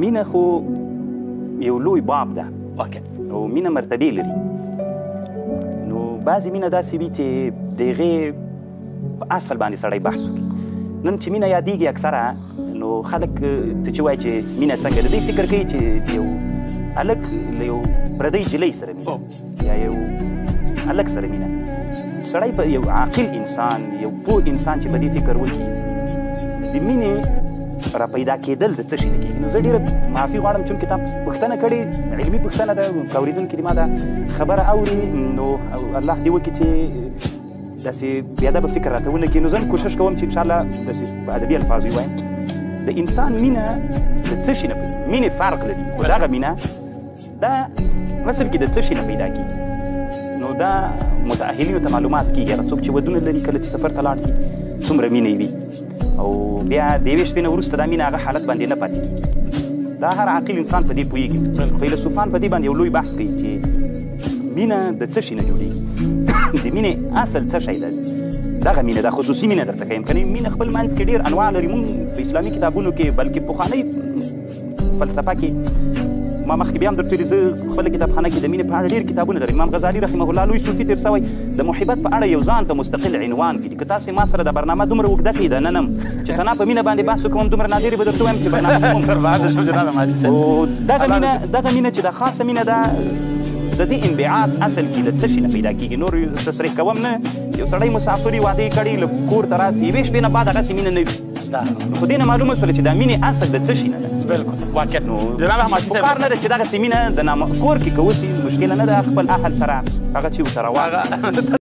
مینه خو یو لوی باب ده او مینه مرتبې لري. نو بعضې مینه داسې وي چې د هغې په اصل باندې سړی بحث وکړي. نن چې مینه یادېږي اکثره نو خلک ته چې وایي چې مینه څنګه ده، دوی فکر کوي چې یو هلک له یو پردۍ جلۍ سره مینه یا یو هلک سره مینه. سړی په یو عاقل انسان، یو پوه انسان چې په دې فکر وکړي د مینې را پیدا کېدل د څه شي نه کېږي. نو زه ډېره معافي غواړم چونکې تا پوښتنه کړې، علمي پوښتنه ده، که اورېدونکي دې ما دا خبره اوري نو الله دې وکړي چې داسې بې ادبه فکر راته ونه کړي. نو زه هم کوشش کوم چې انشاءالله داسې په ادبي الفاظو ووایم. د انسان مینه د څه شي نه مینې فرق لري، خو دغه مینه دا اصل کې د څه شي نه پیدا کېږي. نو دا متأهلینو ته معلومات کېږي، هغه څوک چې ودونه لري کله چې سفر ته لاړ شي څومره مینه وي، او بیا د یوې شپې نه وروسته دا مینه هغه حالت باندې نه پاتې کېږي. دا هر عاقل انسان په دې پوهېږي. فیلسوفان په دې باندې یو لوی بحث کوي چې مینه د څه شي نه جوړېږي، د مینې اصل څه شی ده. دغه مینه دا خصوصي مینه درته ښیم، کنې مینه خپل منځ کې ډېر انواع لري. مونږ په اسلامي کتابونو کې بلکې پخوانۍ فلسفه کې ما مخکې بیا هم درته ویلي، زه خپله کتابخانه کې د مینې په اړه ډېر کتابونه لرم. امام غزالي رحمه الله لوی صوفي تېر سوی، د محبت په اړه یو ځان ته مستقل عنوان کړي. که تاسې ما سره دا برنامه دومره اوږده کړئ د نن هم چې تنا په مینه باندې بحث وکړم دومره نادرې به درته ووایم چې برنامه کوم. دغه مینه، دغه مینه چې دا خاصه مینه ده د دې انبعاث اصل کې د څه شي نه پیدا کېږي. نور تصریح کوم نه. یو سړی مسافري وعدې کړي له کور ته راسي، یوې شپې نه بعد هغسې مینه نه وي. خو دې نه معلومه شوله چې دا مینې اصل د څه شي نه ده. بالکل واقعا. نو جناب حماسي صاحب کار نه ده چې دغسې مینه د نام کور کې که وسي مشکله نه ده، خپل اهل سره هغه چې ورته روان.